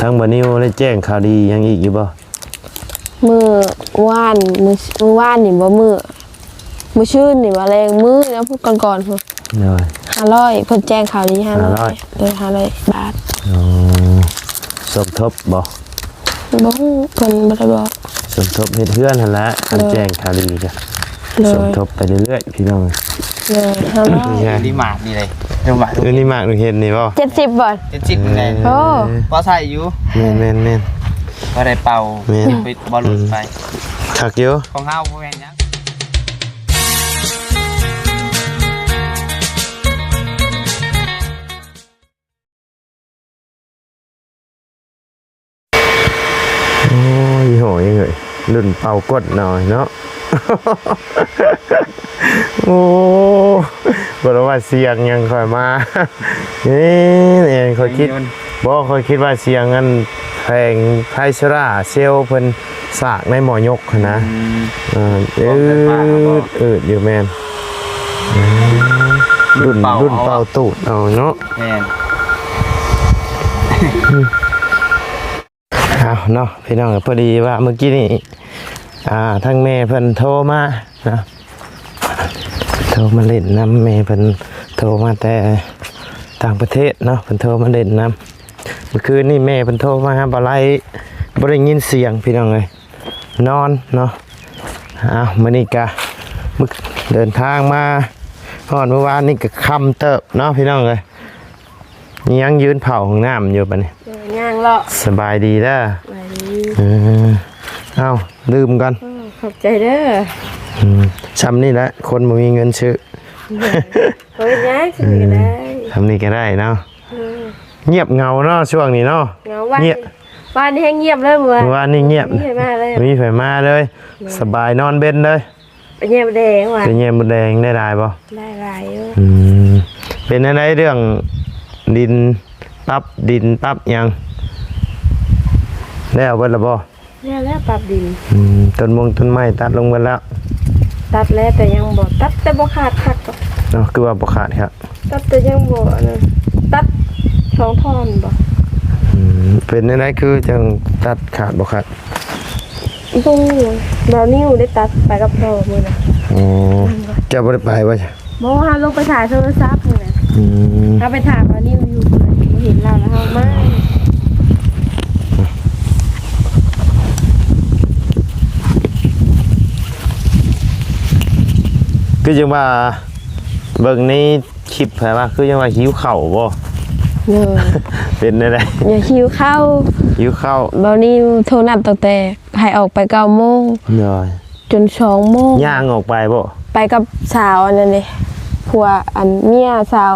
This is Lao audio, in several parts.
ທາງບ່າວນິວໄດ້ແຈ້ງຂ່າວດີຫຍັງອີກຢູ່ບໍ່? ມື້ວານ ມື້ ມື້ວານນີ້ບໍ່ ມື້ ມື້ຊືນນີ້ບໍ່ ແລງມື້ແລ້ວພຸ້ນ ກ່ອນໆພຸ້ນ ໂດຍ ຫ້າຮ້ອຍ ເພິ່ນແຈ້ງຂ່າວດີ ຫ້າຮ້ອຍ ຫ້າຮ້ອຍ ໂດຍ ຫ້າຮ້ອຍບາດ ອໍ ສົມທົບບໍ່? ບໍ່ຮູ້ ເພິ່ນບໍ່ໄດ້ບອກ ສົມທົບເຮັດເຮືອນຫັ້ນລະ ຄັນແຈ້ງຂ່າວດີກະ ໂດຍ ສົມທົບໄປເລື້ອຍໆ ພີ່ນ້ອງ ໂດຍ ຫ້າຮ້ອຍ ຢູ່ໃນໝາກນີ້ເລີຍ ຢູ່ໃນໝາກ ຢູ່ໃນໝາກ ເຫັນນີ້ບໍ່? ເຈັດສິບບໍ່? ເຈັດສິບນີ້ແຫຼະ ໂອ້ ພໍໃຊ້ຢູ່ ແມ່ນໆໆ ພໍໄດ້ເປົ່າ ແມ່ນ ບໍ່ຫຼຸດໄປ ຄັກຢູ່ ຂອງເຮົາບໍ່ແມ່ນຫຍັງ. ໂອ້ຍ ໂຫ ຍັງເອີຍ ລຸ້ນເປົ່າກົດໜ້ອຍເນາະ ໂອ້ ບໍ່ໄດ້ວ່າສຽງຫຍັງ ຂ້ອຍມາ ນີ້ ນີ້ຂ້ອຍຄິດ ບໍ່ ຂ້ອຍຄິດວ່າສຽງອັນ ແຜງໄຟໂຊລາເຊວເພິ່ນສາກໃນໝໍ້ຍົກຫັ້ນນະ ອືມ ເອີ ອືດໆຢູ່ ແມ່ນ ອືມ ລຸ້ນ ລຸ້ນເປົ່າຕູດເອົາເນາະ ແມ່ນ ເອົາເນາະ ພີ່ນ້ອງ ພໍດີວ່າມື້ກີ້ນີ້ ອ່າ ທາງແມ່ເພິ່ນໂທມາເນາະ ໂທມາຫຼິ້ນນຳ ແມ່ເພິ່ນໂທມາແຕ່ຕ່າງປະເທດເນາະ ເພິ່ນໂທມາຫຼິ້ນນຳ ມື້ຄືນນີ້ແມ່ເພິ່ນໂທມາຫາບໍ່ໄດ້ ບໍ່ໄດ້ຍິນສຽງ ພີ່ນ້ອງເອີຍ ນອນເນາະ ເອົາ ມື້ນີ້ກະ ເດີນທາງມາຮອດມື້ວານນີ້ກະຄ່ຳເຕີບເນາະ ພີ່ນ້ອງເອີຍ ຍັງຢືນເຝົ້າຫ້ອງນ້ຳຢູ່ບັດນີ້ ເອີ ຍ່າງເລາະ ສະບາຍດີເດີ ສະບາຍດີ ເອີ ເອົ້າ ດື່ມກ່ອນ ເອີ ຂອບໃຈເດີ ອືມ ຊ່ຳນີ້ແຫຼະ ຄົນບໍ່ມີເງິນຊື້ ບໍ່ເປັນຫຍັງ ຊ່ຳນີ້ກະໄດ້ ເອີ ຊ່ຳນີ້ກະໄດ້ເນາະ ເອີ ງຽບເຫງົາເນາະ ຊ່ວງນີ້ເນາະ ເຫງົາ ວານ ງຽບ ວານນີ້ແຮງງຽບເລີຍ ມື້ວານ ມື້ວານນີ້ງຽບ ບໍ່ມີໃຜມາເລີຍ ບໍ່ມີໃຜມາເລີຍ ແມ່ນ ສະບາຍນອນເວັນເລີຍ ໄປແຍ່ມດແດງວ່າ ໄປແຍ່ມດແດງໄດ້ຫຼາຍບໍ່? ໄດ້ຫຼາຍຢູ່ ອືມ ເປັນແນວໃດເລື່ອງດິນ ປັບດິນປັບຫຍັງ ແລ້ວເບິດລະບໍ່? ແລ້ວແລ້ວ ປັບດິນ ອືມ ຕົ້ນມົງຕົ້ນໄມ້ຕັດລົງເບິດແລ້ວ? ຕັດແລ້ວ ແຕ່ຍັງບໍ່ ຕັດແຕ່ບໍ່ຂາດຄັກ ເນາະ ຄືວ່າບໍ່ຂາດຄັກ ຕັດແຕ່ຍັງບໍ່ອັນນັ້ນ ຕັດສອງທ່ອນບໍ່? ອືມ ເປັນແນວໃດຄືຈັ່ງຕັດຂາດບໍ່ຂາດ? ບໍ່ຮູ້ ບ່າວນິວໄດ້ຕັດໄປກັບພໍ່ມື້ນັ້ນ ອໍ ເຈົ້າບໍ່ໄດ້ໄປບໍ່? ບໍ່ ເຮົາລົງໄປຖ່າຍໂທລະສັບນີ້ແຫຼະ ອືມ ເຮົາໄປຖ້າບ່າວນິວຢູ່ພຸ້ນ ບໍ່ເຫັນລາວ ແລ້ວເຮົາມາ ຄືຈັ່ງວ່າເບິ່ງໃນຄລິບໃຜວ່າ ຄືຈັ່ງວ່າຫິວເຂົ້າບໍ່? ເອີ ເປັນແນວໃດ? ຢາກຫິວເຂົ້າ ຫິວເຂົ້າ ບ່າວນິວໂທນັດຕັ້ງແຕ່ໃຫ້ອອກໄປເກົ້າໂມງ ໂດຍ ຈົນສອງໂມງ ຍ່າງອອກໄປບໍ່? ໄປກັບສາວອັນນັ້ນເດ ຜົວ ອັນ ເມຍສາວ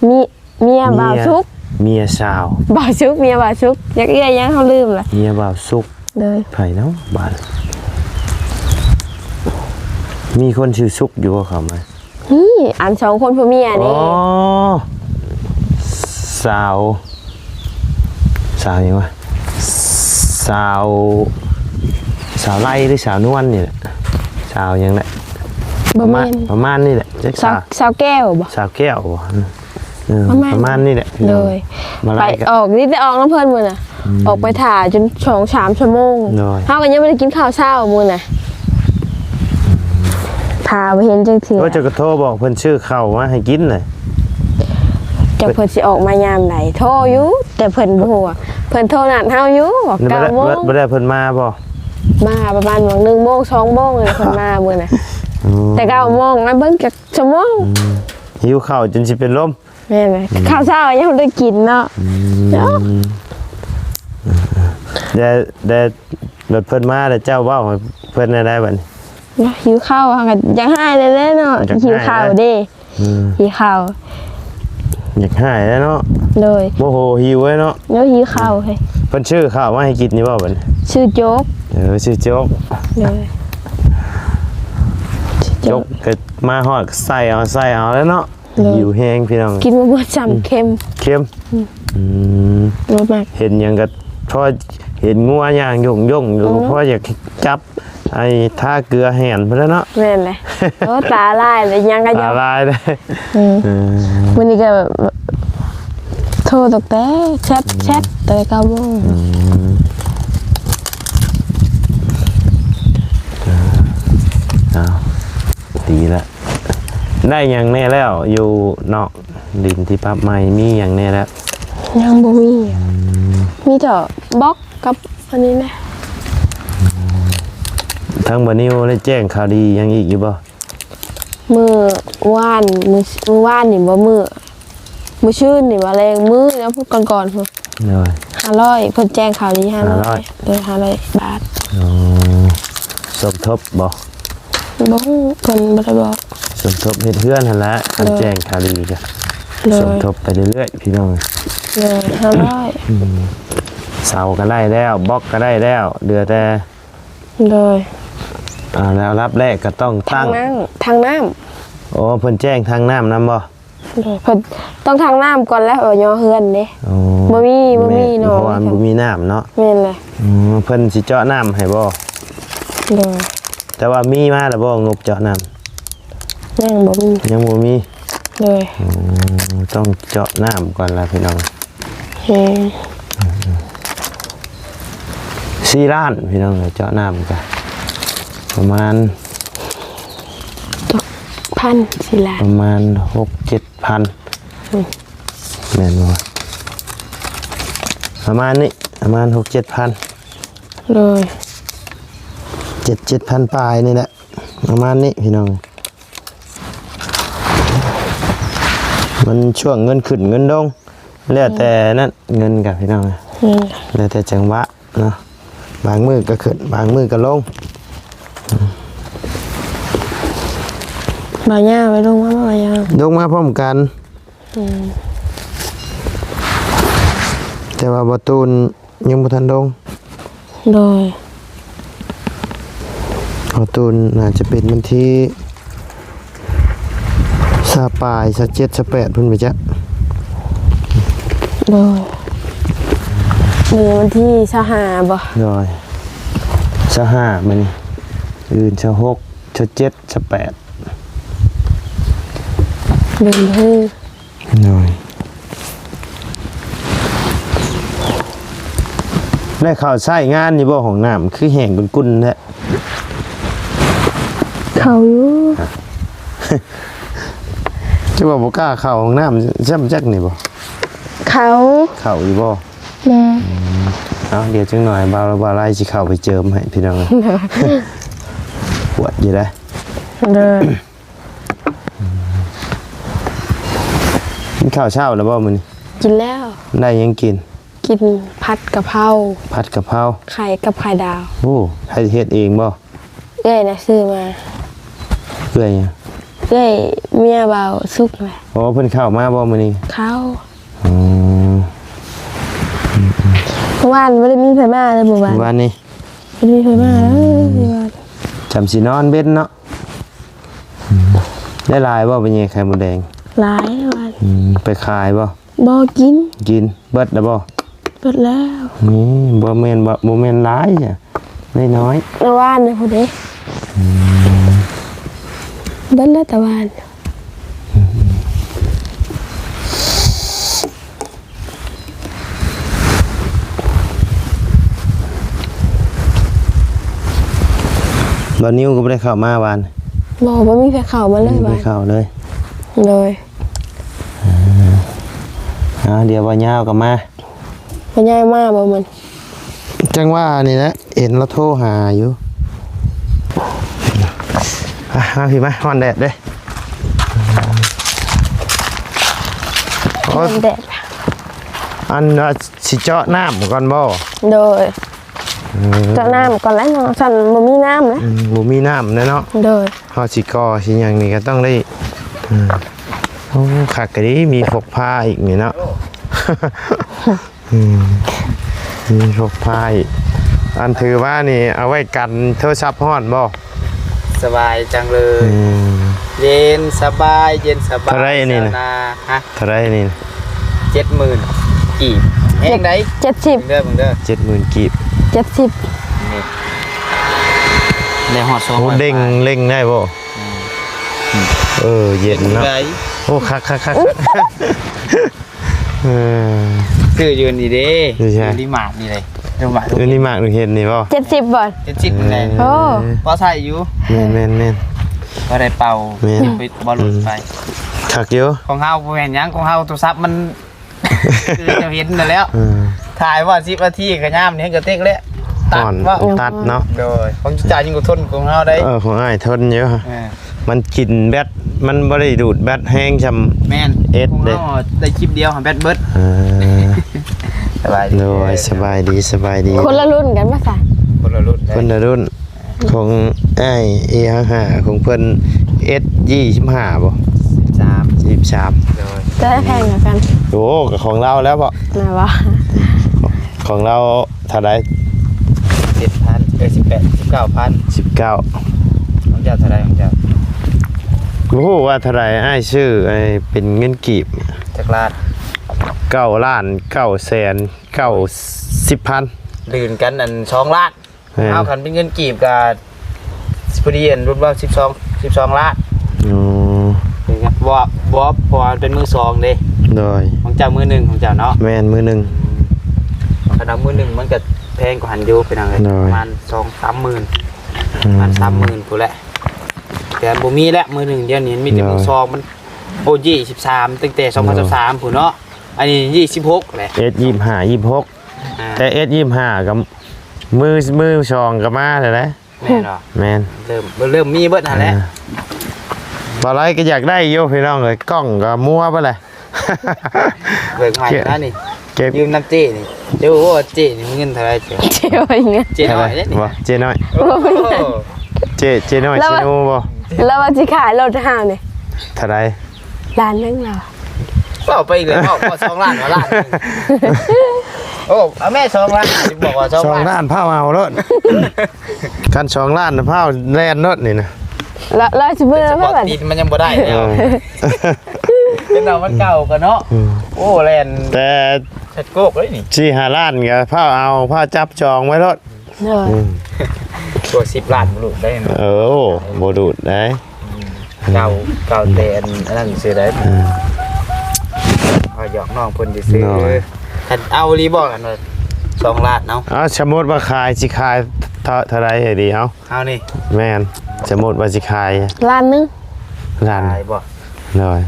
ມີ ເມຍ ເມຍ ບ່າວສຸກ ເມຍສາວ ບ່າວສຸກ ເມຍບ່າວສຸກ ຈັກເອື້ອຍຫຍັງ ເຮົາລືມລະ ເມຍບ່າວສຸກ ໂດຍ ໃຜເນາະ ບາດ ມີຄົນຊື່ສຸກຢູ່ບໍ່ ເຂົ້າມາ? ນີ້ ອັນສອງຄົນຜົວເມຍນີ້ ອໍ ສາວ ສາວຫຍັງວະ? ສາວ ສາວໄລ ຫຼື ສາວນວນນີ້ແຫຼະ ສາວຫຍັງແຫຼະ ບໍ່ແມ່ນ ປະມານ ປະມານນີ້ແຫຼະ ຈັກສາວ ສາວແກ້ວບໍ່? ສາວແກ້ວບໍ່? ເອີ ປະມານ ປະມານນີ້ແຫຼະ ໂດຍ ໄປ ໄປອອກ ນີ້ໄດ້ອອກນຳເພິ່ນມື້ນະ ອືມ ອອກໄປຖ້າຈົນສອງສາມຊົ່ວໂມງ ໂດຍ ເຮົາກໍຍັງບໍ່ໄດ້ກິນເຂົ້າເຊົ້າມື້ນະ ຖ້າບໍ່ເຫັນຈັກເທື່ອ ໂອ້ ເຈົ້າກໍໂທບອກເພິ່ນຊື້ເຂົ້າມາໃຫ້ກິນນະ ຈັກເພິ່ນຊິອອກມາຍາມໃດ ໂທຢູ່ ແຕ່ເພິ່ນບໍ່ຮູ້ວ່າ ເພິ່ນໂທນັດເຮົາຢູ່ ເກົ້າໂມງ ບໍ່ໄດ້ ບໍ່ໄດ້ເພິ່ນມາບໍ່? ມາປະມານໜຶ່ງໂມງ ສອງໂມງ ເພິ່ນມາມື້ນະ ອໍ ແຕ່ເກົ້າໂມງ ມາເບິ່ງຈັກຊົ່ວໂມງ ອືມ ຫິວເຂົ້າຈົນຊິເປັນລົມ ແມ່ນແຫຼະ ອືມ ເຂົ້າເຊົ້າຍັງບໍ່ໄດ້ກິນເນາະ ອືມ ເນາະ ແຕ່ ແຕ່ ແຕ່ເພິ່ນມາແລ້ວ ເຈົ້າເວົ້າໃຫ້ເພິ່ນແນວໃດບັດນີ້? ຫິວເຂົ້າ ເຮົາກໍຢາກຮ້າຍແດ່ເນາະ ຫິວເຂົ້າເດ້ ອືມ ຫິວເຂົ້າ ຢາກຮ້າຍແດ່ເນາະ ໂດຍ ໂມໂຫຫິວເດ້ເນາະ ໂດຍ ຫິວເຂົ້າເຮີ້ຍ ເພິ່ນຊື້ເຂົ້າມາໃຫ້ກິນຢູ່ບໍ່ບັດນີ້? ຊື້ໂຈກ ເອີ ຊື້ໂຈກ ໂດຍ ໂຈກ ໂຈກກໍມາຮອດກໍໃສ່ເອົາ ໃສ່ເອົາແລ້ວເນາະ ໂດຍ ຫິວແຮງພີ່ນ້ອງ ກິນບໍ່ໝົດຊ້ຳ ອືມ ເຄັມ ເຄັມ ອືມ ອືມ ບໍ່ມັກ ເຫັນຫຍັງກໍພໍເຫັນງົວຍ່າງຢົງໆຢູ່ ອືມ ພໍຢາກຈັບ ໄອ້ທາເກືອແຫ້ງພຸ້ນແຫຼະເນາະ ແມ່ນແຫຼະ ໂອ້ ຕາລາຍເລີຍ ຫຍັງກໍຢອກ ຕາລາຍເລີຍ ອືມ ເອີ ມື້ນີ້ກໍໂທ ໂທຕັ້ງແຕ່ແຊັດ ອືມ ແຊັດແຕ່ເກົ້າໂມງ. ອືມ ເອີ ເອົາ ດີລະ. ໄດ້ຫຍັງແດ່ແລ້ວ ຢູ່ນອກດິນທີ່ປັບໃໝ່ ມີຫຍັງແດ່ແລ້ວ? ຍັງບໍ່ມີ. ອືມ ມີແຕ່ບລັອກກັບອັນນີ້ແຫຼະ. ອືມ ທາງບ່າວນິວໄດ້ແຈ້ງຂ່າວດີຫຍັງອີກຢູ່ບໍ່? ມື້ວານ ມື້ ມື້ວານນີ້ບໍ່ ມື້ ມື້ຊືນນີ້ວ່າແລງມື້ແລ້ວ ພຸ້ນກ່ອນໆ ໂດຍ ຫ້າຮ້ອຍ ເພິ່ນແຈ້ງຂ່າວດີ ຫ້າຮ້ອຍ ຫ້າຮ້ອຍ ໂດຍ ຫ້າຮ້ອຍບາດ. ອໍ ສົມທົບບໍ່? ບໍ່ຮູ້ ເພິ່ນບໍ່ໄດ້ບອກ. ສົມທົບເຮັດເຮືອນຫັ້ນລະ ຄັນ ໂດຍ ແຈ້ງຂ່າວດີກະ ໂດຍ ສົມທົບໄປເລື້ອຍໆ ພີ່ນ້ອງ. ໂດຍ ຫ້າຮ້ອຍ. ອືມ ເສົາກະໄດ້ແລ້ວ ບລັອກກະໄດ້ແລ້ວ ເຫຼືອແຕ່ ໂດຍ ອ່າ ແລ້ວລະດັບແລກກະຕ້ອງຕັ້ງ ທາງນ້ຳ ທາງນ້ຳ. ໂອ້ ເພິ່ນແຈ້ງທາງນ້ຳນຳບໍ່? ໂດຍ ເພິ່ນຕ້ອງທາງນ້ຳກ່ອນແລ້ວ ເອີ ຍໍເຮືອນເດ້. ອໍ ບໍ່ມີ ບໍ່ມີ ແມ່ນ ເນາະ ເພາະວ່າມັນບໍ່ມີນ້ຳເນາະ. ແມ່ນແຫຼະ. ອືມ ເພິ່ນຊິເຈາະນ້ຳໃຫ້ບໍ່? ໂດຍ ແຕ່ວ່າມີມາແລ້ວບໍ່ ງົບເຈາະນ້ຳ? ຍັງບໍ່ມີ ຍັງບໍ່ມີ. ໂດຍ ອໍ ຕ້ອງເຈາະນ້ຳກ່ອນລະ ພີ່ນ້ອງ. ແມ່ນ ສີ່ລ້ານ ພີ່ນ້ອງເອີຍ ເຈາະນ້ຳກະປະມານ ຈັກພັນ ສີ່ລ້ານ ປະມານຫົກເຈັດພັນ. ອືມ ແມ່ນບໍ່? ປະມານນີ້ ປະມານຫົກເຈັດພັນ. ໂດຍ ເຈັດ ເຈັດພັນປາຍນີ້ແຫຼະ ປະມານນີ້ ພີ່ນ້ອງ. ມັນຊ່ວງເງິນຂຶ້ນເງິນລົງ ແລ້ວແຕ່ນັ້ນ ເງິນກະ ພີ່ນ້ອງ ອືມ ແລ້ວແຕ່ຈັງຫວະເນາະ. ບາງມື້ກະຂຶ້ນ ບາງມື້ກະລົງ. ບ່າວຍາວ ໄປລົງມາ ບ່າວຍາວ ລົງມາພ້ອມກັນ. ອືມ ແຕ່ວ່າບ່າວຕູນຍັງບໍ່ທັນລົງ. ໂດຍ ບ່າວຕູນໜ້າຈະເປັນວັນທີຊາວປາຍ ຊາວເຈັດ ຊາວແປດພຸ້ນໄປຈັກ. ໂດຍ ມື້ວັນທີຊາວຫ້າບໍ່? ໂດຍ ຊາວຫ້າມື້ນີ້ ອື່ນຊາວຫົກ ຊາວເຈັດ ຊາວແປດ. ເບິ່ງເດີ. ໂດຍ ໄດ້ເຂົ້າໃຊ້ງານຢູ່ບໍ່? ຫ້ອງນ້ຳຄືແຫ້ງກຸ້ນໆແທ້. ເຂົ້າຢູ່. ຈະວ່າບໍ່ກ້າເຂົ້າຫ້ອງນ້ຳຊ້ຳຈັກນີ້ບໍ່? ເຂົ້າ ເຂົ້າຢູ່ບໍ່? ແມ່ນ. ອືມ ເອົາ ດຽວຈັກໜ້ອຍ ບ່າວ ບ່າວໄລຊິເຂົ້າໄປເຈີມໃຫ້ ພີ່ນ້ອງເອີຍ. ປວດຢູ່ເດ້. ເດີ. ກິນເຂົ້າເຊົ້າແລ້ວບໍ່ມື້ນີ້? ກິນແລ້ວ. ໄດ້ຫຍັງກິນ? ກິນຜັດກະເພົາ. ຜັດກະເພົາ ໄຂ່ກັບໄຂ່ດາວ. ໂອ້ ໃຜເຮັດເອງບໍ່? ເອື້ອຍນະຊື້ມາ. ເອື້ອຍຫຍັງ? ເອື້ອຍເມຍບ່າວສຸກແຫຼະ. ໂອ້ ເພິ່ນເຂົ້າມາບໍ່ມື້ນີ້? ເຂົ້າ. ອືມ ມື້ວານບໍ່ໄດ້ມີໃຜມາເລີຍ ມື້ວານ. ມື້ວານນີ້ ບໍ່ໄດ້ມີໃຜມາເລີຍ ອືມ ມື້ວານ. ຈຳຊິນອນເວັນເນາະ. ອືມ ໄດ້ຫຼາຍບໍ່ ໄປແຍ່ໄຂ່ມົດແດງ? ຫຼາຍວານ. ອືມ ໄປຂາຍບໍ່? ບໍ່ ກິນ. ກິນ ເບິດແລ້ວບໍ່? ເບິດແລ້ວ. ນີ້ ບໍ່ແມ່ນ ບໍ່ ບໍ່ແມ່ນຫຼາຍ ນ້ອຍໆ ເມື່ອວານນີ້ພຸ້ນເດ້. ອືມ ເບິດແລ້ວແຕ່ວານ. ບ່າວນິວກໍບໍ່ໄດ້ເຂົ້າມາວານ. ບໍ່ ບໍ່ມີໃຜເຂົ້າມາເລີຍ ບໍ່ມີໃຜເຂົ້າເລີຍ. ໂດຍ. ເອົາ ດຽວບ່າວຍາວກໍມາ. ພໍ່ໃຫຍ່ມາບໍ່ມື້? ຈັ່ງວ່ານີ້ແຫຼະ ເຫັນລາວໂທຫາຢູ່. ອ່ະ ມາພີ້ມາ ຮ້ອນແດດເດ້. ໂອ້ ຮ້ອນແດດ. ອັນວ່າຊິເຈາະນ້ຳກ່ອນບໍ່? ໂດຍ. ເອີ ເຈາະນ້ຳກ່ອນແຫຼະເນາະ ຊັ້ນບໍ່ມີນ້ຳແຫຼະ. ອືມ ບໍ່ມີນ້ຳແລ້ວເນາະ. ໂດຍ. ເຮົາຊິກໍ່ຊິຫຍັງນີ້ກໍຕ້ອງໄດ້ ເອີ ໂອ້ ຄັກກະດີ ມີພົກພາອີກນີ້ເນາະ. ອືມ ມີພົກພາອີກ. ອັນຖືມານີ້ເອົາໄວ້ກັນໂທລະສັບຮ້ອນບໍ່? ສະບາຍຈັງເລີຍ. ອືມ ເຢັນສະບາຍ ເຢັນສະບາຍ. ເທົ່າໃດນີ້ນະ? ຊາວນາ. ຮະ? ເທົ່າໃດນີ້ນະ? ເຈັດໝື່ນກີບ. ແຮງໃດ? ເຈັດສິບ. ເບິ່ງເດີ ເບິ່ງເດີ ເຈັດໝື່ນກີບ. ເຈັດສິບ. ນີ້ ໄດ້ຮອດສອງຮ້ອຍ. ໂອ້ ເລັ່ງ ເລັ່ງໄດ້ບໍ່? ອືມ ເອີ ເຢັນເນາະ. ໂອ້ ຄັກໆໆ. ເອີ ຊື້ຢູ່ນີ້ເດ້ ຢູ່ໃສ? ຢູ່ລີມາດນີ້ເດ້ ຢູ່ມາດ ຢູ່ນີ້ມາກ ເຫັນນີ້ບໍ່? ເຈັດສິບບໍ່? ເຈັດສິບນີ້ແຫຼະ ເອີ ພໍໃຊ້ຢູ່ ແມ່ນໆໆ ພໍໄດ້ເປົ່າ ແມ່ນ ບໍ່ຫຼຸດໄປ ອືມ ຄັກຢູ່ ຂອງເຮົາບໍ່ແມ່ນຫຍັງ ຂອງເຮົາໂທລະສັບມັນ ຄືເຈົ້າເຫັນນັ້ນແຫຼ້ວ ເອີ ຖ່າຍວ່າສິບນາທີກໍຍາມນີ້ກໍເຕັກແລ້ວ ຕັດວ່າ ຕັດເນາະ ໂດຍ ຂອງເຈົ້າຍັງກໍທົນຂອງເຮົາໄດ້ ເອີ ຂອງອ້າຍທົນຢູ່ ເອີ ມັນກິນແບັດ ມັນບໍ່ໄດ້ດູດແບັດແຮງຊ່ຳ ແມ່ນ ເອັດເດ້ ຂອງເຮົາໄດ້ຄລິບດຽວຫັ້ນແບັດເບິດ ເອີ ສະບາຍດີ ໂດຍ ສະບາຍດີ ສະບາຍດີ ຄົນລະລຸ້ນກັນບໍ່ຊະ? ຄົນລະລຸ້ນເດ້ ຄົນລະລຸ້ນ ຂອງອ້າຍ ເອຫ້າຫ້າ ຂອງເພິ່ນ ເອັດ ຊາວຫ້າບໍ່? ຊາວສາມ ຊາວສາມ ໂດຍ ແຕ່ແພງກວ່າກັນ ໂອ້ ກໍຂອງລາວແລ້ວບໍ່? ແມ່ນບໍ່? ຂອງລາວເທົ່າໃດ? ເຈັດພັນ ເອີ ສິບແປດ ສິບເກົ້າພັນ ສິບເກົ້າ ຂອງເຈົ້າເທົ່າໃດຂອງເຈົ້າ? ບໍ່ຮູ້ວ່າເທົ່າໃດ ອ້າຍຊື້ ໄອ້ ເປັນເງິນກີບ ຈັກລ້ານ? ເກົ້າລ້ານ ເກົ້າແສນ ເກົ້າສິບພັນ ລື່ນກັນອັນ ສອງລ້ານ ແມ່ນ ເຮົາຄັນເປັນເງິນກີບກໍພໍດີອັນ ລວມວ່າສິບສອງ ສິບສອງລ້ານ ອໍ ບໍ່ ບໍ່ ເພາະວ່າມັນເປັນມືສອງເດ້ ໂດຍ ຂອງເຈົ້າມືໜຶ່ງຂອງເຈົ້າເນາະ ແມ່ນ ມືໜຶ່ງ ອືມ ຄັນເອົາມືໜຶ່ງມັນກໍແພງກວ່າຫັ້ນຢູ່ ພີ່ນ້ອງເອີຍ ໂດຍ ປະມານສອງສາມໝື່ນ ອືມ ປະມານສາມໝື່ນພຸ້ນແຫຼະ ແຕ່ບໍ່ມີແລ້ວ ມືໜຶ່ງດຽວນີ້ມີແຕ່ ໂດຍ ມືສອງ ມັນ ໂອຈີ ສິບສາມ ຕັ້ງແຕ່ ໂດຍ ສອງພັນຊາວສາມພຸ້ນເນາະ ອັນນີ້ ຊາວຫົກແຫຼະ ເອັດ ຊາວຫ້າ ຊາວຫົກ ອ່າ ແຕ່ ເອັດ ຊາວຫ້າ ກໍ ມື ມືສອງກໍມາແລ້ວນະ ແມ່ນບໍ່? ແມ່ນ ເລີ່ມ ເລີ່ມມີເບິດຫັ້ນແຫຼະ ອ່າ ບ່າວໄລກໍຢາກໄດ້ຢູ່ພີ່ນ້ອງເອີຍ ກ້ອງກໍມົວເບິດແຫຼະ ເບີກໃໝ່ນະນີ້ ເກັບ ຢືມນຳເຈ້ນີ້ ເຈົ້າວ່າເຈ້ນີ້ມີເງິນເທົ່າໃດເຈົ້າ? ເຈ້ບໍ່ມີເງິນ ເຈ້ນ້ອຍເດ້ນີ້ ບໍ່ ເຈ້ນ້ອຍ ໂອ້ ບໍ່ມີເງິນ ເຈ້ ເຈ້ນ້ອຍ ລາວວ່າ ເຈ້ໂນບໍ່? ລາວວ່າຊິຂາຍລົດໃຫ້ເຮົານີ້ ເທົ່າໃດ? ລ້ານໜຶ່ງແລ້ວ ເວົ້າໄປອີກແລ້ວ ເວົ້າ ເວົ້າສອງລ້ານວ່າລ້ານໜຶ່ງ ໂອ້ ເອົາແມ່ສອງລ້ານ ຊິບອກວ່າສອງລ້ານ ສອງລ້ານ ພ້າວເອົາໂລດ ຄັນສອງລ້ານ ພ້າວແລ່ນໂລດນີ້ນະ ລະ ລະຊິເມືອໄວ້ບັດ ຕີນມັນຍັງບໍ່ໄດ້ແລ້ວ ເອີ ເປັນເອົາມັນເກົ່າກໍເນາະ ອືມ ໂອ້ ແລ່ນ ແຕ່ ແຊດໂກກເລີຍນີ້ ສີ່ຫ້າລ້ານກໍພ້າວເອົາ ພ້າວຈັບຈອງໄວ້ໂລດ ໂດຍ ອືມ ຕົວສິບລ້ານບໍ່ຫຼຸດໄດ້ເນາະ ເອີ ບໍ່ຫຼຸດໄດ້ ອືມ ເກົ່າ ເກົ່າແຕ່ອັນ ອັນນັ້ນຊື່ໄດ້ ເອີ ເຮົາຢອກນ້ອງເພິ່ນຊື່ໆ ໂດຍ ຄັນເອົາອີ່ຫຼີບໍ່ ອັນວ່າສອງລ້ານເອົາ ເອົາ ສົມມຸດວ່າຂາຍ ຊິຂາຍເທົ່າ ເທົ່າໃດໃຫ້ດີເຮົາ ເຮົານີ້ ແມ່ນ ສົມມຸດວ່າຊິຂາຍ ລ້ານໜຶ່ງ ລ້ານ ຂາຍບໍ່? ໂດຍ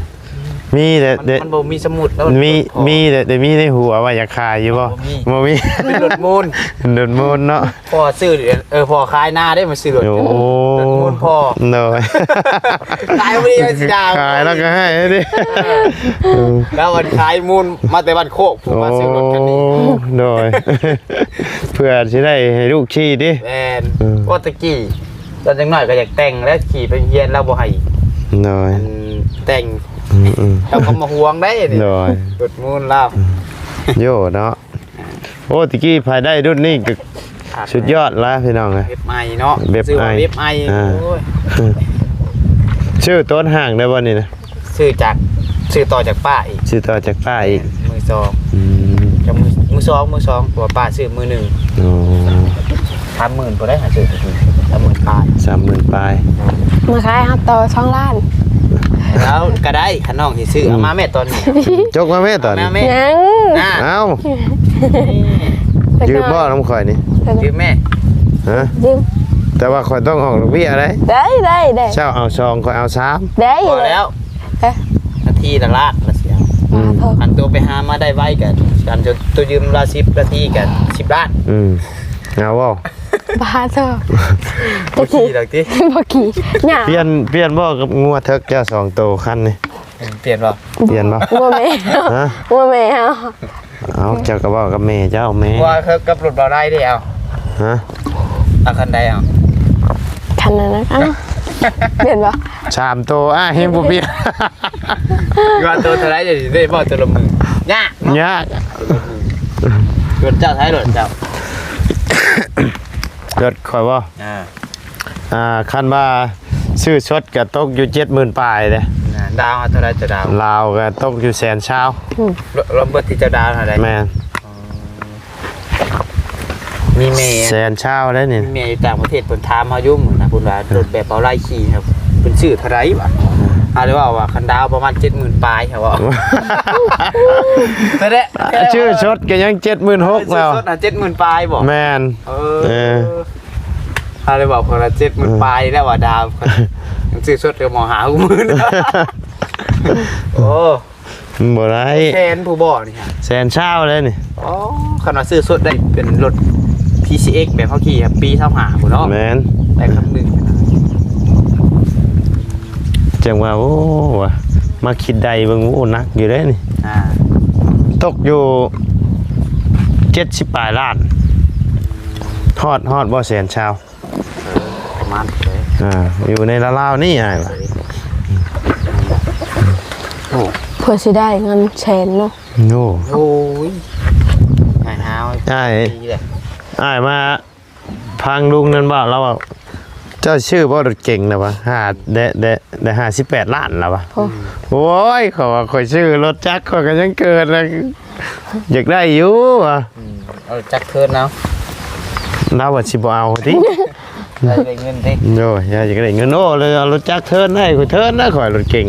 ມີແຕ່ ມັນ ແຕ່ ມັນບໍ່ມີສົມມຸດເນາະ ມີ ມີແຕ່ ແຕ່ມີໃນຫົວວ່າຢາກຂາຍຢູ່ບໍ່? ບໍ່ມີ ບໍ່ມີ ເປັນລົດມູນ ລົດມູນເນາະ ພໍ່ຊື້ ເອີ ພໍ່ຂາຍນາເດ້ ມາຊື້ລົດ ໂອ້ ລົດມູນພໍ່ ໂດຍ ຂາຍບໍ່ດີ ຊິດ່າ ຂາຍແລ້ວກໍໃຫ້ເດ້ ເອີ ແລ້ວມັນຂາຍມູນມາແຕ່ບ້ານໂຄກ ມາຊື້ລົດຄັນນີ້ ໂອ້ ໂດຍ ເພື່ອຊິໄດ້ໃຫ້ລູກຂີ່ຕິ ແມ່ນ ເອີ ໂອ້ ຕະກີ້ ຕອນຍັງນ້ອຍກໍຢາກແຕ່ງແຫຼະ ຂີ່ໄປໂຮງຮຽນລາວບໍ່ໃຫ້ໂດຍ ອັນແຕ່ງ ອືມໆ ເຮົາກໍມາຫ່ວງໄດ້ນີ້ ໂດຍ ລົດມູນລາວ ໂຍເນາະ ໂອ້ ຕະກີ້ໃຜໄດ້ລຸ້ນນີ້ກໍສຸດຍອດລະພີ່ນ້ອງເອີຍ ເວັບໃໝ່ເນາະ ເວັບໃໝ່ ຊື່ວ່າເວັບໃໝ່ ອ່າ ໂອ້ຍ ຊື້ໂຕນຫ້າງໄດ້ບໍ່ນີ້ນະ? ຊື້ຈາກ ຊື້ຕໍ່ຈາກປ້າອີກ ຊື້ຕໍ່ຈາກປ້າອີກ ມືສອງ ອືມ ຈາກມື ມືສອງ ມືສອງ ເພາະວ່າປ້າຊື້ມືໜຶ່ງ ອໍ ສາມໝື່ນພຸ້ນໄດ໋ ຫາຊື້ສາມໝື່ນປາຍ ສາມໝື່ນປາຍ ມາຂາຍເຮົາຕໍ່ສອງລ້ານ ແລ້ວກໍໄດ້ ຄັນນ້ອງຊິຊື້ ອືມ ເອົາມາແມ່ຕອນນີ້ ຈົກມາແມ່ຕອນນີ້ ມາແມ່ ຍັງ ອ່າ ເອົ້າ ແລ້ວກໍ ຢືມບໍ່ນຳຂ້ອຍນີ້ ຢືມແມ່ ຮະ ຢືມ ແຕ່ວ່າຂ້ອຍຕ້ອງອອກດອກເບ້ຍໄດ໋ ໄດ້ ໄດ້ ໄດ້ ເຈົ້າເອົາສອງ ຂ້ອຍເອົາສາມ ໄດ້ ພໍແລ້ວ ເອີ ນາທີລະລ້ານລະເສຍ ອືມ ອັນໂຕໄປຫາມາໄດ້ໄວກະ ອັນໂຕຢືມລາວສິບນາທີກະສິບລ້ານ ອືມ ເອົາບໍ່? ບ້າເຖາະ ບໍ່ຂີ່ດອກຕິ ບໍ່ຂີ່ ຫຍັງ ປ່ຽນ ປ່ຽນບໍ່ກັບງົວເຖິກເຈົ້າສອງໂຕຄັນນີ້? ເອີ ປ່ຽນບໍ່? ປ່ຽນບໍ່? ງົວແມ່ ຮະ? ງົວແມ່ເຮົາ ເອົ້າ ເຈົ້າກໍເວົ້າກັບແມ່ເຈົ້າ ແມ່ ວ່າເຖິກກັບລົດບໍ່ໄດ້ເດ້ ເອົາ ຮະ? ເອົາຄັນໃດ ເອົາ ຄັນນັ້ນນະ ເອົ້າ ປ່ຽນບໍ່? ສາມໂຕ ອ່າ ເຮັງບໍ່ປ່ຽນ ວ່າໂຕເທົ່າໃດ ດຽວນີ້ໄດ້ບໍ່ ໂຕລະໝື່ນ ຍາກເນາະ ຍາກ ລົດເຈົ້າໃຊ້ລົດເຈົ້າ ລົດຂ້ອຍບໍ່? ອ່າ ອ່າ ຄັນວ່າຊື້ສົດກໍຕົກຢູ່ເຈັດໝື່ນປາຍເດ້ ອ່າ ດາວເທົ່າໃດ ເຈົ້າດາວ? ລາວກໍຕົກຢູ່ແສນຊາວ ອືມ ລວມເບິດທີ່ເຈົ້າດາວເທົ່າໃດ? ແມ່ນ ອໍ ມີແມ່ ແສນຊາວໄດ໋ນີ້ ມີແມ່ຢູ່ຕ່າງປະເທດ ເພິ່ນຖາມເຮົາຢູ່ມື້ນະ ເພິ່ນວ່າ ອ່າ ລົດແບບເອົາໄລ່ຂີ່ນະ ເພິ່ນຊື້ເທົ່າໃດວະ? ອ່າ ເຮົາໄດ້ເວົ້າວ່າຄັນດາວປະມານເຈັດໝື່ນປາຍ ເຮົາເວົ້າ ແທ້ໆ ຊື້ສົດກໍຍັງເຈັດໝື່ນຫົກ ເອີ ແລ້ວ ຊື້ສົດນະເຈັດໝື່ນປາຍບໍ? ແມ່ນ ເອີ ເອີ ເຮົາໄດ້ເວົ້າຄົນລະເຈັດໝື່ນ ເອີ ປາຍແລ້ວວ່າດາວ ຊື້ສົດກໍໝໍຫ້າຫົກໝື່ນ ໂອ້ ມັນບໍ່ໄດ້ ແສນຜູ້ບໍ່ນີ້ຮະ ແສນຊາວເດ້ນີ້ ອໍ ຄັນວ່າຊື້ສົດໄດ້ເປັນລົດ ພີຊີເອັກ ແບບເຮົາຂີ່ ປີຊາວຫ້າພຸ້ນເນາະ ແມ່ນ ໄດ້ຄັນໜຶ່ງ ຈັ່ງວ່າ ໂອ້ ວ່າ ມາຄິດໄດ້ເບິ່ງ ໂອ້ ໜັກຢູ່ເດ້ນີ້ ອ່າ ຕົກຢູ່ເຈັດສິບປາຍລ້ານ ຮອດ ຮອດບໍ່ແສນຊາວ? ເອີ ປະມານ ອ່າ ຢູ່ໃນລາວໆນີ້ອ້າຍວ່າ ໂອ້ ເພື່ອຊິໄດ້ເງິນແສນເນາະ ໂອ້ ໂອ້ຍ ອ້າຍຫາວ ອ້າຍ ອ້າຍມາ ຟັງລຸງນັ້ນເວົ້າ ລາວເວົ້າ ເຈົ້າຊື້ບໍ່ລົດເກັງນະວະ ຫ້າ ໄດ້ ໄດ້ ໄດ້ຫ້າສິບແປດລ້ານລາວວະ ໂອ້ ໂອ້ຍ ຂ້ອຍວ່າຂ້ອຍຊື້ລົດຈັກ ຂ້ອຍກໍຍັງເກີດລະ ຢາກໄດ້ຢູ່ວະ ອືມ ເອົາຈັກເທີນເອົາ ລາວວ່າຊິບໍ່ເອົາຕິ ຢາກໄດ້ເງິນຕິ ໂອ້ຍ ຢາກໄດ້ເງິນ ໂອ້ ເລີຍເອົາລົດຈັກເທີນໃຫ້ຂ້ອຍເທີນນະ ຂ້ອຍລົດເກັງ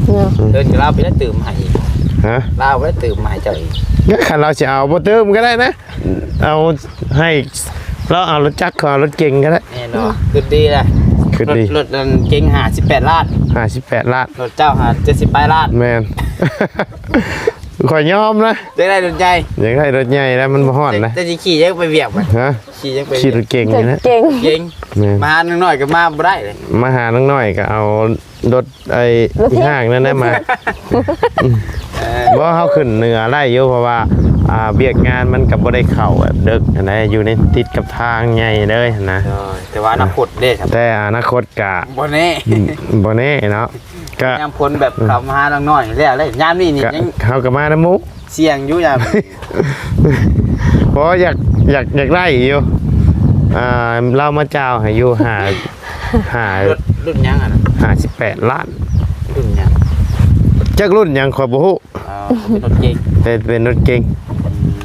ເນາະ ເທີນກໍລາວໄປໄດ້ຕື່ມໃຫ້ອີກ ຮະ ລາວໄປໄດ້ຕື່ມມາໃຫ້ເຈົ້າອີກ ກໍຄັນລາວຊິເອົາບໍ່ຕື່ມກໍໄດ້ນະ ເອົາໃຫ້ລາວເອົາລົດຈັກ ຂ້ອຍເອົາລົດເກັງກໍໄດ້ ແນ່ນອນ ຄຶດດີລະ ຄຶດດີ ລົດ ລົດອັນເກັງຫ້າສິບແປດລ້ານ ຫ້າສິບແປດລ້ານ ລົດເຈົ້າຫາເຈັດສິບປາຍລ້ານ ແມ່ນ ຂ້ອຍຍອມນະ ຢາກໄດ້ລົດໃຫຍ່ ຢາກໄດ້ລົດໃຫຍ່ແລ້ວ ມັນບໍ່ຮອດນະ ເຈົ້າຊິຂີ່ຍັງໄປວຽກບັດ ຮະ ຂີ່ຍັງໄປ ຂີ່ລົດເກັງນີ້ນະ ເກັງ ເກັງ ແມ່ນ ມາຫານາງນ້ອຍກໍມາບໍ່ໄດ້ເລີຍ ມາຫານາງນ້ອຍກໍເອົາ ລົດໄອ້ ລົດຖີບ ອີ່ຫ້າງນັ້ນນະມາ ເອີ ບໍ່ ເຮົາຂຶ້ນເໜືອໄດ້ຢູ່ ເພາະວ່າ ອ່າ ວຽກງານມັນກໍບໍ່ໄດ້ເຂົ້າແບບເດິກຫັ້ນນະ ຢູ່ໃນຕິດກັບທາງໃຫຍ່ເລີຍຫັ້ນນະ ໂດຍ ແຕ່ວ່າອະນາຄົດເດ້ ແຕ່ອະນາຄົດກະ ບໍ່ແນ່ ອືມ ບໍ່ແນ່ເນາະ ກະຍາມຝົນແບບ ອືມ ເຂົ້າມາຫານາງນ້ອຍແລ້ວເລີຍ ຍາມນີ້ນີ້ ກະ ຍັງ ເຮົາກໍມານຳໝູ່ ສ່ຽງຢູ່ຍາມ ບໍ່ ຢາກ ຢາກ ຢາກໄດ້ຢູ່ ອ່າ ລາວມາຈ່າວໃຫ້ຢູ່ ຫ້າ ຫ້າ ລຸ້ນ ລຸ້ນຫຍັງຫັ້ນນະ ຫ້າສິບແປດລ້ານ ລຸ້ນຫຍັງ ຈັກລຸ້ນຫຍັງຂ້ອຍບໍ່ຮູ້ ອໍ ເປັນລົດເກັງ ເປັນ ເປັນລົດເກັງ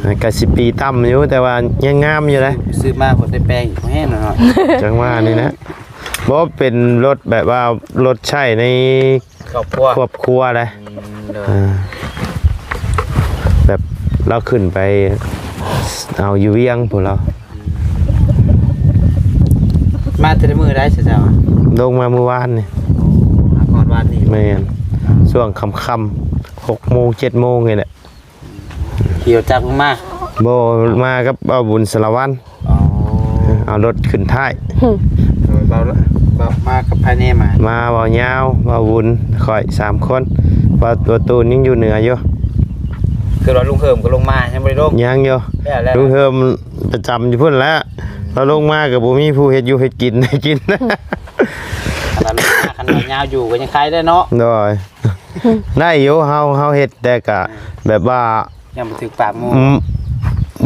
ອືມ ກໍສິບປີຕ່ຳຢູ່ ແຕ່ວ່າຍັງງາມຢູ່ເດ້ ຊື້ມາບໍ່ໄດ້ແປງ ບໍ່ແຮງເນາະ ຈັ່ງວ່ານີ້ນະ ບໍ່ ເປັນລົດແບບວ່າລົດໃຊ້ໃນ ຄອບຄົວ ຄອບຄົວເດ້ ອືມ ໂດຍ ອ່າ ແບບລາວຂຶ້ນໄປເອົາຢູ່ວຽງພຸ້ນລາວ ມາແຕ່ມື້ໃດຊະເຈົ້າ? ລົງມາມື້ວານນີ້ ມາຮອດວານນີ້ ແມ່ນ ຊ່ວງຄ່ຳໆ ຫົກໂມງ ເຈັດໂມງນີ້ແຫຼະ ຂີ່ລົດຈັກລົງມາ ບໍ່ ມາກັບບ່າວບຸນສາລະວັນ ອໍ ເອົາລົດຂຶ້ນທ້າຍ ໂດຍ ບ່າວ ບ່າວ ມາກັບໃຜແດ່ມາ ມາບ່າວຍາວ ບ່າວບຸນ ຂ້ອຍ ສາມຄົນ ບ່າວ ບ່າວຕູນຍັງຢູ່ເໜືອຢູ່ ຄືວ່າລຸງເຮີມກໍລົງມາ ຍັງບໍ່ໄດ້ລົງ ຍັງຢູ່ ແລ້ວ ແລ້ວ ລຸງເຮີມປະຈຳຢູ່ພຸ້ນແຫຼະ ລາວລົງມາກໍບໍ່ມີຜູ້ເຮັດຢູ່ເຮັດກິນໃຫ້ກິນ ຄັນວ່າລຸງມາ ຄັນວ່າຍາວຢູ່ກໍຍັງໄຄໄດ້ເນາະ ໂດຍ ໄດ້ຢູ່ ເຮົາ ເຮົາເຮັດ ແຕ່ກະ ອືມ ແບບວ່າ ຍັງບໍ່ຖືກປາກໝູ່ ອືມ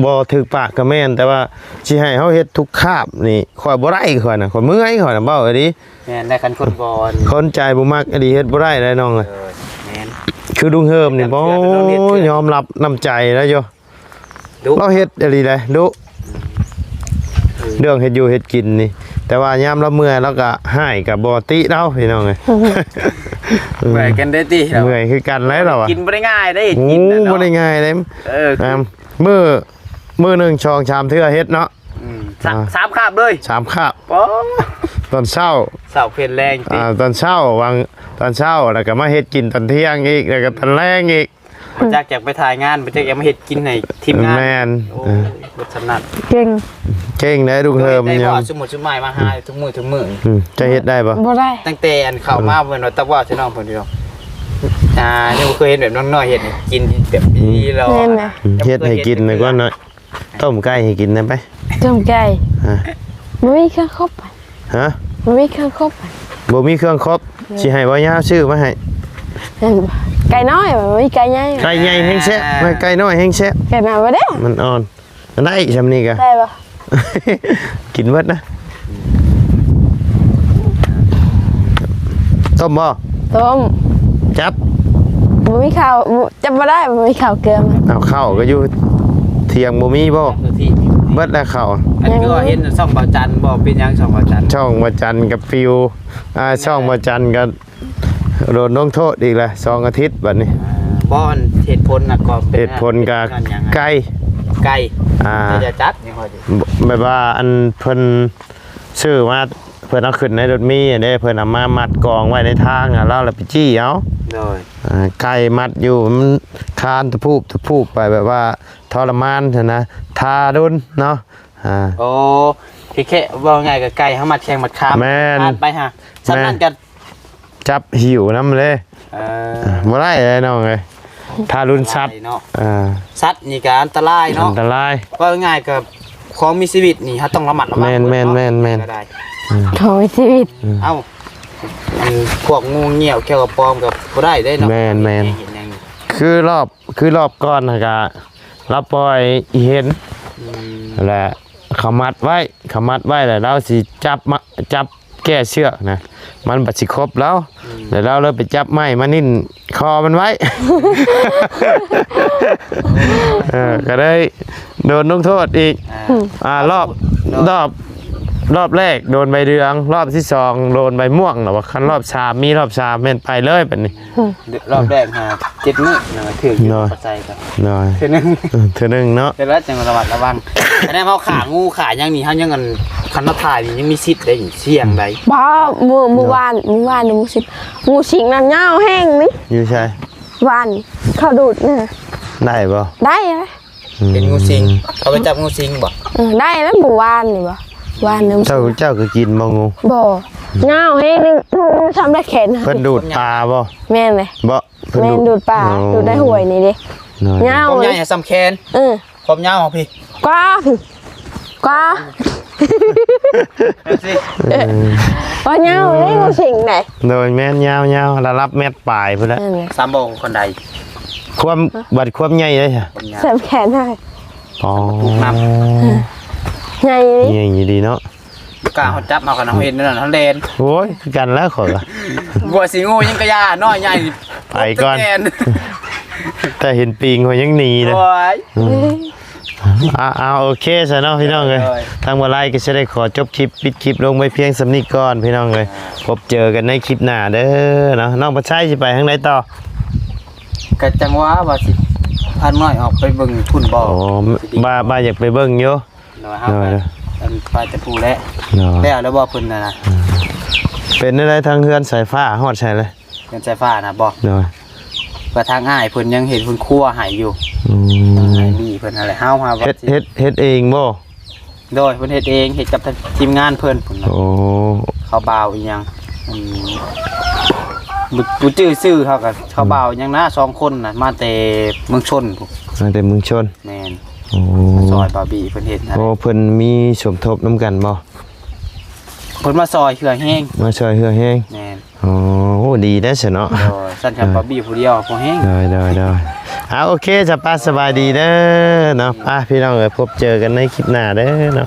ບໍ່ຖືກປາກກໍແມ່ນ ແຕ່ວ່າຊິໃຫ້ເຮົາເຮັດທຸກຄາບນີ້ ຂ້ອຍບໍ່ໄດ້ ຂ້ອຍນະ ຂ້ອຍເມື່ອຍ ຂ້ອຍນະ ເວົ້າອີ່ຫຼີ ແມ່ນແຫຼະ ຄັນຄົນບໍ່ ຄົນໃຈບໍ່ມັກອີ່ຫຼີ ເຮັດບໍ່ໄດ້ເດ້ນ້ອງເອີຍ ເອີ ແມ່ນ ຄືລຸງເຮີມນີ້ ບໍ່ ຍອມຮັບນ້ຳໃຈລາວຢູ່ ດຸ ລາວເຮັດອີ່ຫຼີເດ້ ດຸ ເລື່ອງເຮັດຢູ່ເຮັດກິນນີ້ ແຕ່ວ່າຍາມລາວເມື່ອຍ ລາວກໍຮ້າຍ ກໍບໍ່ຕິລາວ ພີ່ນ້ອງເອີຍ ເມື່ອຍກັນເດ້ຕິ ເມື່ອຍຄືກັນແຫຼະລາວ ກິນບໍ່ໄດ້ງ່າຍເດ້ ໂອ້ ກິນນະເນາະ ບໍ່ໄດ້ງ່າຍເດ້ ເອີ ອ່າ ມື້ ມື້ໜຶ່ງສອງສາມເທື່ອເຮັດເນາະ ອືມ ສາມ ອ່າ ສາມຄາບເລີຍ ສາມຄາບ ໂອ້ ຕອນເຊົ້າ ເຊົ້າເພັນແລງຕິ ອ່າ ຕອນເຊົ້າ ຫວ່າງ ຕອນເຊົ້າ ແລ້ວກໍມາເຮັດກິນຕອນທ່ຽງອີກ ແລ້ວກໍຕອນແລງອີກ ບໍ່ຈັກຢາກໄປຖ່າຍງານ ບໍ່ຈັກຢາກມາເຮັດກິນໃຫ້ທີມງານ ແມ່ນ ໂອ້ ເອີ ບົດສຳນັດ ເກັ່ງ ເກັ່ງເດ້ລຸງເຮີມ ໄດ້ບໍ່ ຍາມ ສົມມຸດສົມໝາຍມາຫາທຸກມື້ທຸກມື້ ອືມ ເຈົ້າເຮັດໄດ້ບໍ່? ບໍ່ໄດ້ ຕັ້ງແຕ່ອັນເຂົ້າມາ ອືມ ເພິ່ນວ່າຕັກຫວ້າໃສ່ນ້ອງເພິ່ນພີ່ນ້ອງ ອ່າ ຍັງບໍ່ເຄີຍເຫັນແບບນ້ອງນ້ອຍເຮັດໃຫ້ກິນແບບນີ້ ອືມ ເລີຍ ແມ່ນແຫຼະ ອືມ ເຮັດໃຫ້ກິນກ່ອນໜ້ອຍ ຕົ້ມໄກ່ໃຫ້ກິນແດ່ໄປ ຕົ້ມໄກ່ ຮະ ບໍ່ມີເຄື່ອງຄົບ ຮະ ບໍ່ມີເຄື່ອງຄົບ ບໍ່ມີເຄື່ອງຄົບ ເອີ ຊິໃຫ້ບໍ່ຍາວຊື້ມາໃຫ້ ແມ່ນບໍ່ ໄກ່ນ້ອຍ ບໍ່ມີໄກ່ໃຫຍ່ ໄກ່ໃຫຍ່ແຮງແຊບ ອ່າ ໄກ່ນ້ອຍແຮງແຊບ ໄກ່ນ້ອຍບໍ່ໄດ້ ມັນອ່ອນ ໄດ້ຊ່ຳນີ້ກະ ໄດ້ບໍ່ ກິນເບິດນະ ຕົ້ມບໍ່? ຕົ້ມ ຈັບ ບໍ່ມີເຂົ້າ ຈັບບໍ່ໄດ້ ບໍ່ມີເຂົ້າເກືອມາ ເອົາເຂົ້າກໍຢູ່ທ່ຽງບໍ່ມີບໍ່? ເບິດແລ້ວເຂົ້າ ອັນຄືວ່າເຫັນຊ່ອງບ່າວຈັນບໍ່? ເປັນຫຍັງຊ່ອງບ່າວຈັນ? ຊ່ອງບ່າວຈັນກໍປິວ ອ່າ ຊ່ອງບ່າວຈັນກໍ ໂດນລົງໂທດອີກແລ້ວ ສອງອາທິດບັດນີ້. ບໍ່ ອັນເຫດຜົນນະກໍເປັນ ເຫດຜົນກະ ຍ້ອນຫຍັງ ໄກ່ ໄກ່ ອ່າ ຈະຈັບຫຍັງ ແບບວ່າອັນເພິ່ນຊື້ມາ ເພິ່ນເອົາຂຶ້ນໃນລົດມີເດ້ ເພິ່ນເອົາມາມັດກອງໄວ້ໃນທາງ ແລ້ວລາວໄປຈີ້ເອົາ. ໂດຍ ອ່າ ໄກ່ມັດຢູ່ ມັນຄານຕະພູບຕະພູບໄປ ແບບວ່າທໍລະມານຫັ້ນນະ ທາລຸນເນາະ. ອ່າ ໂອ້ ທີ່ແຄ່ເວົ້າງ່າຍກໍໄກ່ເຮົາມັດແຂ້ງມັດຂາ ແມ່ນ ຄານໄປຫາ ສ່ຳນັ້ນກໍ ຈັບຫິ້ວນຳເລີຍ. ເອີ ບໍ່ໄດ້ເລີຍນ້ອງເອີຍ ທາລຸນສັດ ອັນຕະລາຍເນາະ. ອ່າ ສັດນີ້ກໍອັນຕະລາຍເນາະ ອັນຕະລາຍ. ເວົ້າງ່າຍໆກໍຂອງມີຊີວິດນີ້ເຮົາຕ້ອງລະມັດລະວັງ. ແມ່ນໆໆໆ ກໍໄດ້ ອືມ ຂອງມີຊີວິດ. ອືມ ເອົ້າ ອັນພວກງູງຽວແກ້ວກະປອມກໍບໍ່ໄດ້ເດ້ເນາະ. ແມ່ນໆ ເຫັນຫຍັງນີ້ ຄືລອບ ຄືລອບກ່ອນຫັ້ນກະ ລາວປ່ອຍອີເຫັນ ອືມ ແລະ ເຂົາມັດໄວ້ ເຂົາມັດໄວ້ ແລ້ວລາວຊິຈັບມາ ຈັບແກ້ເຊືອກນະ ມັນບັດຊິຄົບລາວ ອືມ ແລ້ວລາວເລີຍໄປຈັບໄມ້ມານິ້ນຄໍມັນໄວ້. ເອີ ກໍໄດ້ໂດນລົງໂທດອີກ. ອ່າ ອ່າ ລອບ ລອບ ລອບ ລອບແລກໂດນໃບເຫຼືອງ ລອບທີສອງໂດນໃບມ່ວງ ແລ້ວວ່າຄັນລອບສາມ ມີລອບສາມແມ່ນໄປເລີຍບັດນີ້. ອືມ ລອບແລກຫາເຈັດມື້ນະ ຖືກຢູ່ ໂດຍ ປະໄຊກໍ ໂດຍ ເທື່ອໜຶ່ງ ເອີ ເທື່ອໜຶ່ງເນາະ ແຕ່ລະຈັ່ງລະມັດລະວັງ. ຄະແນນເຮົາຂ້າງູຂ້າຫຍັງນີ້ ເຮົາຍັງອັນ ຄັນເຮົາຖ່າຍນີ້ຍັງມີສິດໄດ້ ສ່ຽງໄດ້. ບໍ່ ມື້ ມື້ວານ ມື້ວານນີ້ມີສິດ ງູສິງນັ້ນຍາວແຮງນີ້. ຢູ່ໃສ? ວານເຂົາດູດນະ. ໄດ້ບໍ່? ໄດ້ນະ. ອືມ ເປັນງູສິງ ເຂົາໄປຈັບງູສິງບໍ່? ເອີ ໄດ້ແລ້ວມື້ວານນີ້ບໍ່? ວານນີ້ ເຈົ້າ ເຈົ້າກໍກິນບໍ່ງູ? ບໍ່ ຍາວແຮງນີ້ ທຳໄດ້ແຂນ. ເພິ່ນດູດປາບໍ່? ແມ່ນເລີຍ ບໍ່? ເພິ່ນ ແມ່ນ ດູດ ດູດປາ. ໂອ້ ດູດໃນຫ້ວຍນີ້ເດ້. ໂດຍ ຍາວ ຄວາມໃຫຍ່ ເລີຍ ສ່ຳແຂນ. ເອີ ຄວາມຍາວຂອງພີ້ ກວ່າ ກວ່າ ເອີ ວ່າຍາວເລີຍງູສິງໄດ໋. ໂດຍ ແມ່ນ ຍາວໆ ລະດັບແມັດປາຍພຸ້ນແຫຼະ. ແມ່ນເລີຍ ສາມບໍ່ຄົນໃດ ຄວາມ ຮະ ບັດຄວາມໃຫຍ່ເດ້ ຄວາມຍາວ ສ່ຳແຂນໃຫ້. ອໍ ໃຫຍ່ ໃຫຍ່ດີເນາະ. ບໍ່ກ້າເຮົາຈັບ ເຮົາກໍເຮົາເຫັນນັ້ນເຮົາແລ່ນ. ໂອ້ຍ ຄືກັນແລ້ວຂ້ອຍກໍ ບໍ່ຊິງູຫຍັງກະຢ່າ ນ້ອຍໃຫຍ່ໄປກ່ອນ. ແຕ່ເຫັນປີງຂ້ອຍຍັງໜີເລີຍ. ໂອ້ຍ ອືມ ອ່າ ໂອເຄຊະເນາະພີ່ນ້ອງເອີຍ. ໂດຍ ທາງບໍ່ໄລກໍຊິໄດ້ຂໍຈົບຄລິບ ປິດຄລິບລົງໄວ້ພຽງສ່ຳນີ້ກ່ອນພີ່ນ້ອງເອີຍ. ພົບເຈີກັນໃນຄລິບໜ້າເດີເນາະ. ນ້ອງປະໄຊຊິໄປທາງໃດຕໍ່? ກະຈັ່ງວ່າ ວ່າຊິພານ້ອຍອອກໄປເບິ່ງພຸ້ນບໍ່? ໂອ້ ວ່າ ວ່າຢາກໄປເບິ່ງຢູ່. ໂດຍ ເຮົາ ໂດຍ ໄປແຕ່ຜູ້ແຫຼະ. ໂດຍ ແລ້ວ ແລ້ວບໍ່ເພິ່ນນະ? ເປັນແນວໃດທາງເຮືອນສາຍຟ້າ ຮອດໃສແລ້ວ? ເຮືອນສາຍຟ້ານະບໍ່? ໂດຍ ກະທາງອ້າຍເພິ່ນຍັງເຮັດເຮືອນຄົວໃຫ້ຢູ່. ອືມ ໃຫ້ມີເພິ່ນຫັ້ນແຫຼະ. ເຮົາຫາວ່າ ເຮັດ ເຮັດ ເຮັດເອງບໍ່? ໂດຍ ເພິ່ນເຮັດເອງ ເຮັດກັບທີມງານເພິ່ນພຸ້ນນະ. ໂອ້ ເຂົາບ່າວອີ່ຫຍັງ ອືມ ບໍ່ ບໍ່ຈື່ຊື່ເຂົາກະ ເຂົາບ່າວອີ່ຫຍັງນະ ສອງຄົນນະ ມາແຕ່ເມືອງຊົນພຸ້ນ. ມາແຕ່ເມືອງຊົນ. ແມ່ນ. ໂອ້ ມາຊ່ອຍບ່າວບີ່ເພິ່ນເຮັດໃຫ້. ໂອ້ ເພິ່ນມີສົມທົບນຳກັນບໍ່? ເພິ່ນມາຊ່ອຍເຄືອແຮງ. ມາຊ່ອຍເຄືອແຮງ. ແມ່ນ. ໂອ້ ໂອ້ ດີແລ້ວຊັ້ນເນາະ. ໂດຍ ຊັ້ນກັບ ໂດຍ ບ່າວບີ່ຜູ້ດຽວພໍແຮງ. ໂດຍ ໂດຍ ໂດຍ. ອ່າ ໂອເຄ ສະປາ ສະບາຍດີເດີເນາະ. ໄປ ພີ່ນ້ອງເອີຍ ພົບເຈີກັນໃນຄລິບໜ້າເດີເນາະ.